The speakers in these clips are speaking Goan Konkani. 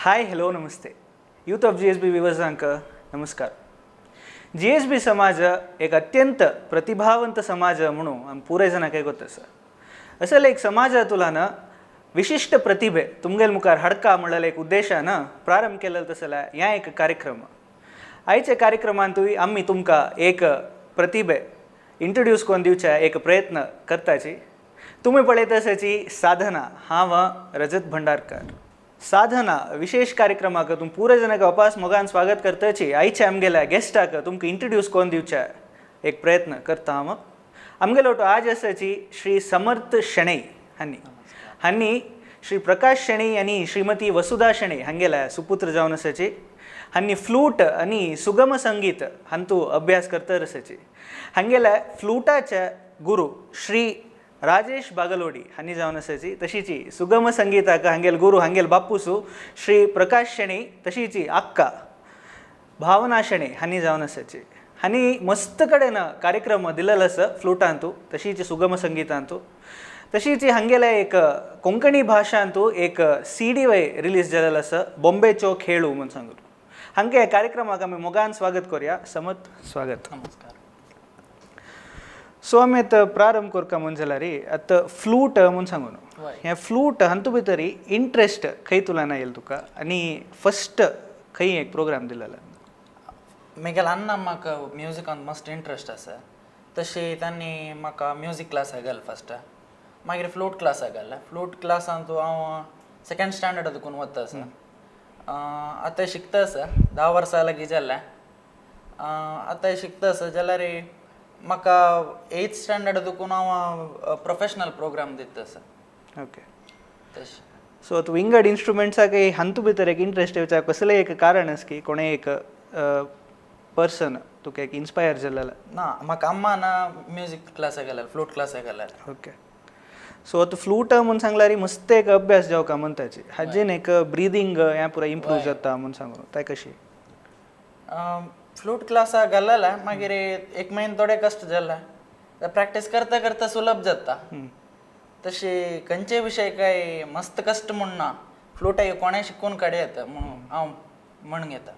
हाय हॅलो नमस्ते यूथ ऑफ जीएसबी विवर्सांक नमस्कार. जीएसबी समाज एक अत्यंत प्रतिभावंत समाज म्हणून आम पुराय जाणांक गोत आसा. असले एक समाजांतल्यान विशिश्ट प्रतिभे तुमगेल मुखार हाडका म्हणलेल्या एक उद्देशान प्रारंभ केलेलो तसल्या ह्या एक कार्यक्रम. आयच्या कार्यक्रमांतूय आमी तुमकां एक प्रतिभे इंट्रोड्यूस करून दिवच्या एक प्रयत्न करताची. तुमी पळयत आसाची साधना. हांव रजत भंडारकर. साधना विशेष कार्यक्रमाक तुम पुराय जाणांक अपास मोगान स्वागत करताची. आयच्या आमगेल्या गेस्टाक तुमकां इंट्रोड्यूस करून दिवच्या एक प्रयत्न करता हांव. आमगेलो आज आसाची श्री समर्थ शणै हांणी हांणी श्री प्रकाश शणै आनी श्रीमती वसुधा शणै हांगेल्या सुपुत्र जावन आसाची. हांणी फ्लूट आनी सुगम संगीत हांतू अभ्यास करतर आसाची. हांगेल्या फ्लुटाच्या गुरू श्री राजेश बागलोडी हांणी जावन आसाची. तशीची सुगम संगीताक हांगेल गुरू हांगेल बापूसू श्री प्रकाश शणै, तशीची अक्का भावना शणै हांणी जावन आसाची. हांणी मस्त कडेन कार्यक्रम दिलेलो आसा फ्लुटांतू, तशीच सुगम संगीतांतू. तशीच हांगेले एक कोंकणी भाशांतू एक सीडी वय रिलीज जालेलो आसा, बॉम्बेचो खेळू म्हूण सांगून. हांगे कार्यक्रमाक आमी मोगान स्वागत करूया. समत स्वागत. नमस्कार. सो आमी आतां प्रारंभ करता म्हूण जाल्यार आतां फ्लूट म्हूण सांगून हें फ्लूट हातूंत भितर इंट्रस्ट खंय तुला येयलो तुका आनी फस्ट खंय एक प्रोग्राम दिलेलो? म्हगेल्या अण्णा म्हाका म्युजिकांत मस्त इंट्रस्ट आसा. तशी तांणी म्हाका म्युजीक क्लासाक घाल फस्ट, मागीर फ्लूट क्लासाक घाल. फ्लूट क्लासांत हांव सेकंड स्टँडर्ड देखून वता आसा. आतां शिकता आसा, 10 वर्सां लागीं जालें. आतां शिकता आसा जाल्यार म्हाका एथ स्टँडर्ड देखून हांव प्रोफेशनल प्रोग्राम दिता आसा. ओके. तशें. सो तूं विंगड इन्स्ट्रुमेंट्साक हातूंत भितर एक इंट्रस्ट येवच्या कसलें एक कारण आसा की कोणें एक पर्सन तुका एक इन्स्पायर जालेलो? ना, म्हाका अम्मान म्युजीक क्लासाक घालें, फ्लूट क्लासाक घालें. ओके. सो आतां फ्लूट म्हूण सांगल्यार मस्त एक अभ्यास जावका म्हणटाची, हाजेन एक ब्रिदींग हें पुराय इम्प्रूव जाता म्हूण सांगून, तें कशी? फ्लूट क्लासाक घालेलें, मागीर एक म्हयनो थोडे कश्ट जाले. प्रॅक्टीस करता करता सुलभ जाता. तशी खंयचे विशय काय मस्त कश्ट म्हूण ना, फ्लूट कोणें शिकून काडूं येता म्हणून हांव म्हण घेता.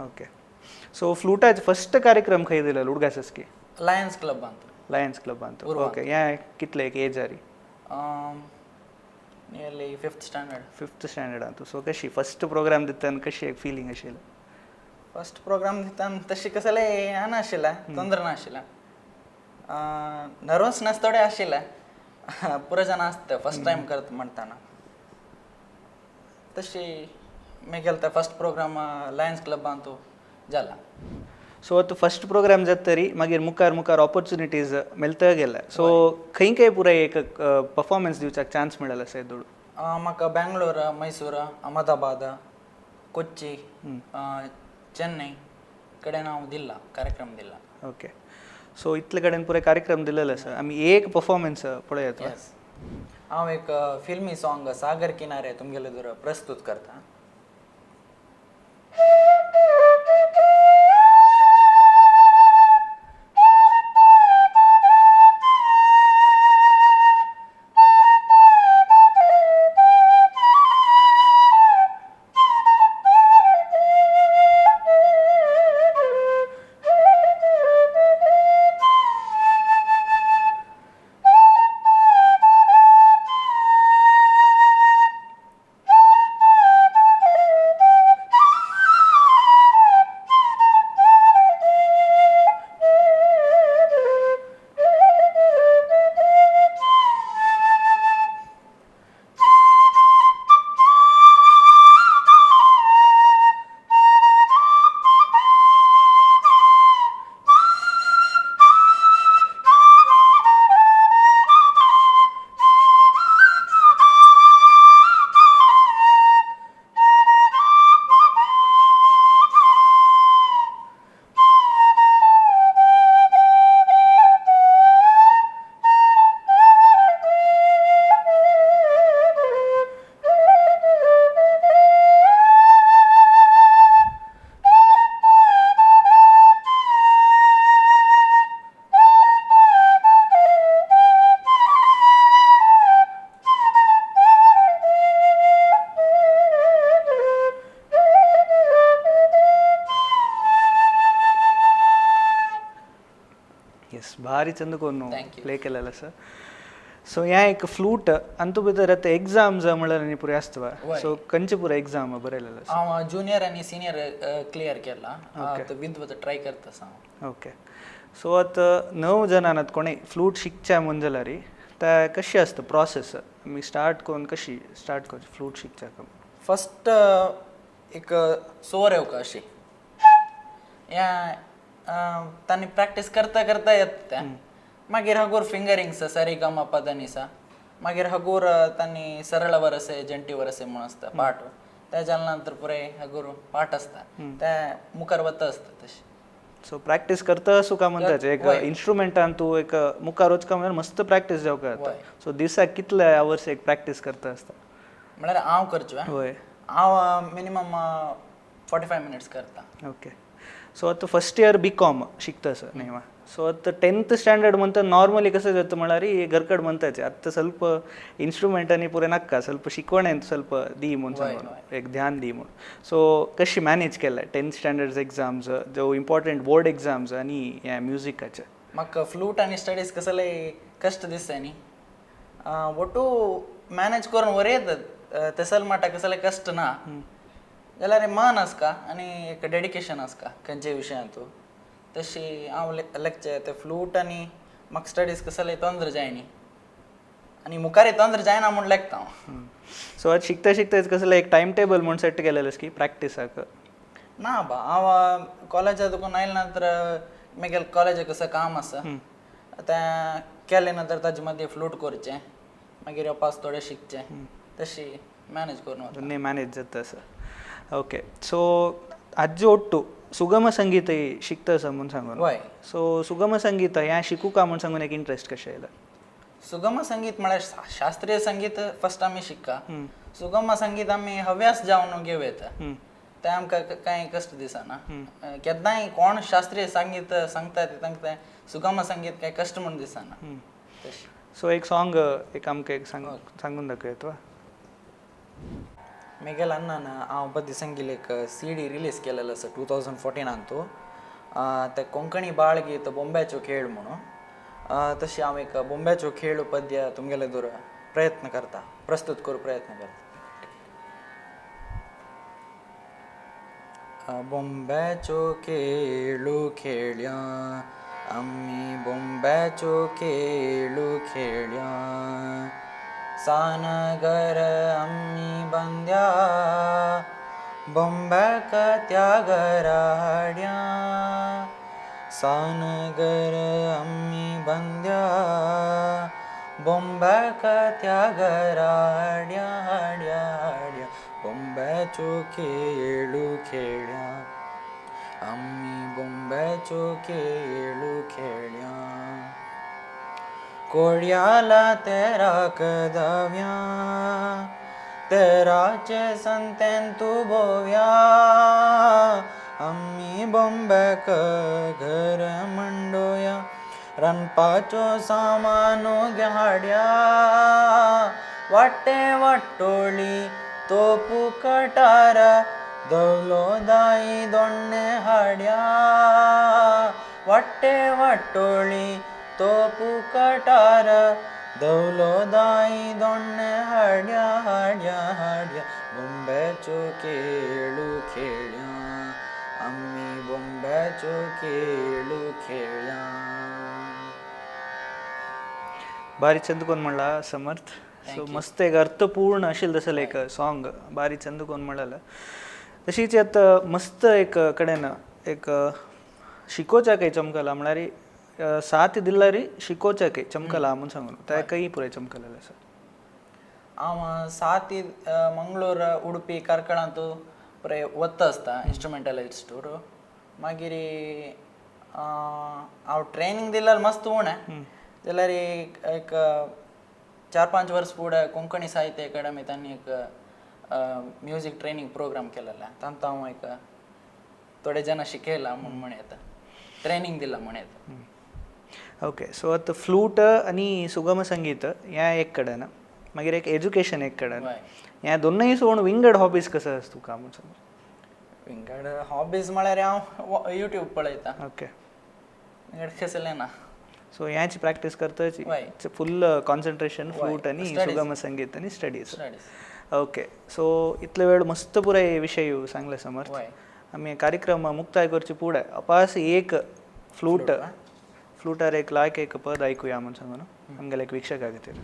ओके. सो फ्लुटाचो फस्ट कार्यक्रम खंय दिलेलो उडगास की? लायन्स क्लबांत. लायन्स क्लबांत. ओके. हें कितले एक एज जाली? Nearly fifth standard. Fifth स्टँडर्डांत. सो कशी फस्ट प्रोग्राम दितना कशी एक फिलींग आशिल्ली? फस्ट प्रोग्राम दितना तशी कसलें हें नाशिल्लें, तोंदर नाशिल्लें, नर्वसनेस थोडें आशिल्लें. पुरो जाणां आसता फस्ट टायम करता म्हणटाना. तशी मागीर ते फस्ट प्रोग्राम लायन्स क्लबांत जाला. सो आतां फस्ट प्रोग्राम जाता तरी मागीर मुखार मुखार ऑपॉर्चुनिटीज मेळता गेले. सो खंय खंय पुराय एक परफॉर्मन्स दिवच्याक चान्स मेळ्ळो आसा येदोळ? म्हाका बँगलोर, मैसूर, अहमदाबाद, कोच्ची, चेन्नई कडेन हांव दिला कार्यक्रम दिला. ओके. सो इतले कडेन पुराय कार्यक्रम दिलेलो आसा. आमी एक परफॉर्मन्स पळयात. येस, हांव एक फिल्मी सॉंग सागर किनारे तुमगेले दुर प्रस्तुत करता. भारी चंद कोन्न Thank you. Play केलेलं आसा. सो ह्या एक फ्लूट अंतू भितर आतां एग्जाम्स म्हणल्यार न्ही पुरे आसता. वय. सो खंयचे पुरे एग्जाम बरयलेले आसा? हांव ज्युनियर आनी सिनियर क्लियर केला. आतां विद्वत ट्राय करता आसा हांव. ओके, सो आतां नव जणां आतां कोणें फ्लूट शिकच्या म्हूण जाल्यार ते कशी आसता प्रोसेस? आमी स्टार्ट करून कशी स्टार्ट करची फ्लूट शिकच्याक? फस्ट एक सोर येवका अशी ह्या तांणी प्रॅक्टीस करता करता येता तें. मागीर हगूर फिंगरिंग्स सरी गम पदनिसा, मागीर हगूर तांणी सरळ वरसे जंटी वरसे म्हणून आसता पाठ. ते जाल्या नंतर पुराय हगूर पाठ आसता ते मुखार वता आसता तशें. सो प्रॅक्टीस करता सुका म्हणटाचे एक इन्स्ट्रुमेंटान तूं एक मुखार वचका म्हणल्यार मस्त प्रॅक्टीस जावका जाता. सो दिसाक कितले आवर्स एक प्रॅक्टीस करता आसता? म्हळ्यार हांव करचो? वय. हांव मिनिमम 45 मिनिट्स करता. ओके, सो आतां फर्स्ट इयर बी कॉम शिकता सर न्ही वा? सो आतां टेंथ स्टँडर्ड म्हणटा नॉर्मली कसं जाता म्हळ्यार घरकड म्हणताचे आतां ಸ್ವಲ್ಪ इन्स्ट्रुमेंटांनी पुरे नाका, ಸ್ವಲ್ಪ शिकवणेन ಸ್ವಲ್ಪ दी म्हूण सांगून एक ध्यान दी म्हूण. सो कशी मॅनेज केलें टेंथ स्टँडर्ड एग्जाम्स जो इम्पॉर्टंट बोर्ड एग्जाम्स आनी ह्या म्युजिकाचे? म्हाका फ्लूट आनी स्टडीज कसलेय कश्ट दिसता न्ही, ಒಟ್ಟು मॅनेज करून वर येतात. तेसल माटा कसले कश्ट ना जाल्यार मन आसका आनी एक डेडिकेशन आसका खंयच्याय विशयांतू. तशी हांव लेखचें ते फ्लूट आनी म्हाका स्टडीज कसले तोंद्र जायनी आनी मुखारय तोंद्र जायना म्हूण लेखता हांव. सो आतां शिकता शिकता कसलें एक टायम टेबल म्हूण सेट केलेलें की प्रॅक्टिसाक? ना बा, हांव कॉलेजा तुका आयले नंतर मागीर कॉलेजाक कसं काम आसा तें केले नंतर ताजे मदीं फ्लूट करचें, मागीर येवपास थोडें शिकचें, तशी मॅनेज करून वता. दोन्ही मॅनेज जाता आसा. ओके, सो आजी ಒಟ್ಟು सुगम संगीत शिकता आसा म्हूण सांगून. वय. सो सुगम संगीत हें शिकूका म्हूण सांगून एक इंट्रस्ट कशें आयलें? सुगम संगीत म्हळ्यार शास्त्रीय संगीत फर्स्ट आमी शिक्का. सुगम संगीत आमी हव्यास जावन घेवं येता. तें आमकां कांय कश्ट दिसना. केन्नाय कोण शास्त्रीय संगीत सांगता ते तांकां तें सुगम संगीत कांय कश्ट म्हूण दिसना तशें. सो एक सॉंग एक आमकां एक सांग सांगून दाखयत वा? मेगेल अण्णान हांव पद्य संगील एक सीडी रिलीज केलेलो आसा 2014नांतू, ते कोंकणी बाळगीत बॉम्ब्याचो खेळ म्हणून. तशी हांव एक बॉम्ब्याचो खेळ पद्य तुमगेले दूर प्रयत्न करता, प्रस्तुत करूं प्रयत्न करता. बॉम्ब्याचो खेळू खेळ्या आमी, बॉम्ब्याचो खेळू खेळ्या, सानगर आमी बांद्या, बॉम्ब्याक त्या घरा हाड्या. सानगर आमी बांद्या, बॉम्ब्याक त्या घरा हाड्या हाड्या हाड्या, बॉम्ब्याचो खेळू खेळ्या आमी, बॉम्ब्याचो खेळू खेळ्या. कोड्याला तेराक दाव्या, तेराचे संतेन तू भोव्या, आमी बॉम्ब्याक घर मंडोया, रांदपाचो सामान हाड्या. वाटे वाटोळी तोपू कटार, दवलो दाई दोण्णे हाड्या. वाटे वाटोळी तोपू कटार, दवलो दाई दोण्णे हाड्या हाड्या हाड्या, बॉम्ब्याचो खेळू खेळ्या आमी, बॉम्ब्याचो खेळू खेळ्या. भारी चंद कोण म्हणला समर्थ. सो मस्त एक अर्थपूर्ण आशिल्लें तसलें एक सॉंग, बारी चंद कोण म्हणलें. तशीच आतां मस्त एक कडेन एक शिकोवच्याकय चमकला म्हळ्यार साथ दिल्यार शिकोवच्याकय चमकला म्हूण सांगून ताकाय पुराय चमकलेलें आसा. हांव सात मंगळूर, उडुपी, कार्कळांतू पुराय वता आसता इन्स्ट्रुमेंटलिस्ट टूर. मागीर हांव ट्रेनींग दिल्यार मस्त उणें जाल्यार एक 4-5 वर्स फुडें कोंकणी साहित्य अकादमी तांणी एक म्युजीक ट्रेनींग प्रोग्राम केलेलो. तांतूत हांव एक थोडे जाणां शिकयला म्हूण म्हण येता, ट्रेनींग दिलां म्हण येता. ओके, सो आतां फ्लूट आनी सुगम संगीत ह्या एक कडेन, मागीर एक एज्युकेशन एक कडेन, ह्या दोनूय सोडून विंगड हॉबीज कसो आसा तुका म्हूण सांग? विंगड हॉबीज म्हळ्यार हांव युट्यूब पळयता. ओके. विंगड कसलें ना. सो ह्याची प्रॅक्टीस करताची फुल कॉन्सन्ट्रेशन फ्लूट आनी सुगम संगीत आनी स्टडीज. ओके, सो इतले वेळ मस्त पुराय विशय सांगले समर्थ. आमी कार्यक्रम मुक्ताय करचे पुढे अपास एक फ्लूट फ्लूटार एक लायक एक पद ऐकूया म्हूण सांगू न्हू आमगेले एक वीक्षका खातीर.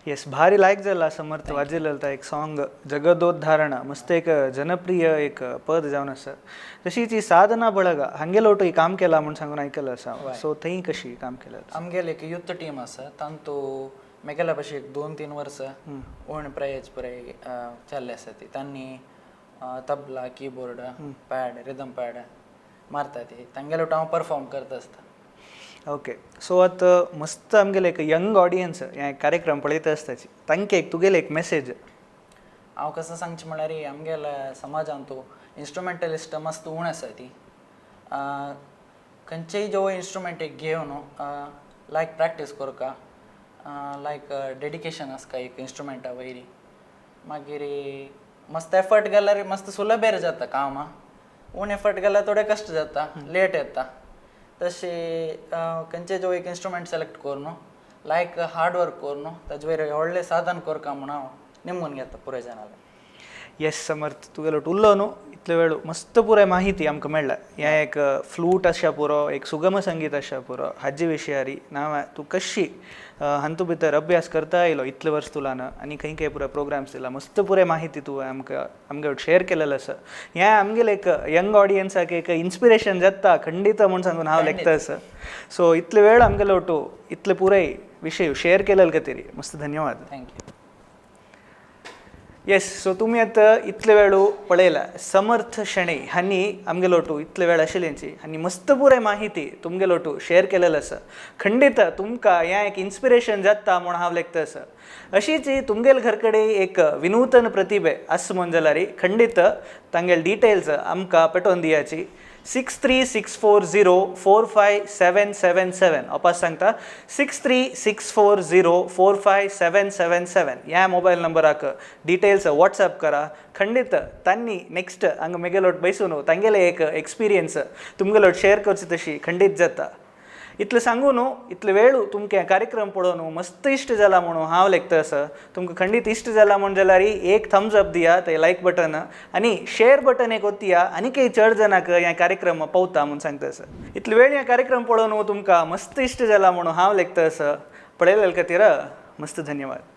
येस, भारी लायक जाला समर्थ वाजयलें एक सॉंग जगदोद्धारण, मस्त एक जनप्रिय एक पद जावन आसा. तशीच ही साधना बळगा हांगेलोटू ही काम केला म्हूण सांगून आयकलां आसा, सो थंय कशी काम केलें? आमगेले एक युथ टीम आसा, तांतू मेगेल्या भशेन एक 2-3 वर्सां ओण प्रायज पुराय जाल्ले आसा ती. तांणी tabla, keyboard, pad, rhythm pad मारता ती. तांगेले हांव परफॉर्म करता आसता. ओके, सो आतां मस्त आमगेले एक यंग ऑडियन्स हे कार्यक्रम पळयता आसताची, तांकां एक तुगेले एक मेसेज. हांव कसो सांगचें म्हणल्यार आमगेल्या समाजांत इन्स्ट्रुमेंटलिस्ट मस्त उण आसा ती. खंयचेय जो इन्स्ट्रुमेंट एक घेवन लायक प्रॅक्टीस करका, लायक डेडिकेशन आसता एक इन्स्ट्रुमेंटा वयरी. मागीर मस्त एफर्ट घाल्यार मस्त सुलभेर जाता काम, उण एफर्ट घाल्यार थोडे कश्ट जाता, लेट येता. तशें खंयचे जो एक इन्स्ट्रुमेंट सिलेक्ट करून लायक हार्ड वर्क करून ताजे वयर व्हडलें साधन करका म्हूण हांव निमून घेता पुराय जाणाले. येस समर्थ, तुगेलो उल्लो न्हू इतले वेळ मस्त पुराय माहिती आमकां मेळ्ळा. हें एक फ्लूट आसा पुरो, एक सुगम संगीत आसा पुरो, हाजे विशयारी नांव तूं कशी हातूं भितर अभ्यास करता आयलो इतले वर्स तुलान आनी खंय खंय पुराय प्रोग्राम्स दिला, मस्त पुराय माहिती तूं आमकां आमगे शेयर केलेलें आसा. हें आमगेले एक यंग ऑडियन्साक एक इन्स्पिरेशन जाता खंडीत म्हूण सांगून हांव लेखता आसा. सो इतले वेळ आमगेलो ओटू इतले पुराय विशय शेयर केलेले खातीर मस्त धन्यवाद. Thank you. Yes, so तुमी आतां इतले वेळू पळयला समर्थ शणै हांणी आमगेलोटू इतले वेळ आशिल्ल्यांची आनी मस्त पुराय माहिती तुमगेलोटू शेअर केलेलो आसा. खंडीत तुमकां हें एक इन्स्पिरेशन जाता म्हूण हांव लेखता आसा. अशीच ही तुमगेल घर कडेन एक विनूतन प्रतिभे आसा म्हूण जाल्यार खंडीत तांगेले डिटेल्स आमकां पेटोवन दियाची. 6364 045 777 वापस सांगता 6364 045 777 ह्या मोबायल नंबराक डिटेल्स वॉट्सएप करा. खंडीत तांणी नेक्स्ट हांगा मेगेलोट बैसून तांगेले एक एक्सपिरियन्स तुमगेलोट शेअर करची तशी खंडीत जाता. इतलें सांगू न्हू, इतले वेळ तुमकां कार्यक्रम पळोवन मस्त इश्ट जाला म्हणून हांव लेखता आसा. तुमकां खंडीत इश्ट जाला म्हूण जाल्यार एक थम्स अप दिया, ते लायक बटन आनी शेअर बटन एक ओत्तिया, आनीकय चड जाणांक ह्या कार्यक्रम पावता म्हूण सांगता आसा. इतले वेळ ह्या कार्यक्रम पळोवन तुमकां मस्त इश्ट जाला म्हणून हांव लेखता आसा. पळयलें खातीर मस्त धन्यवाद.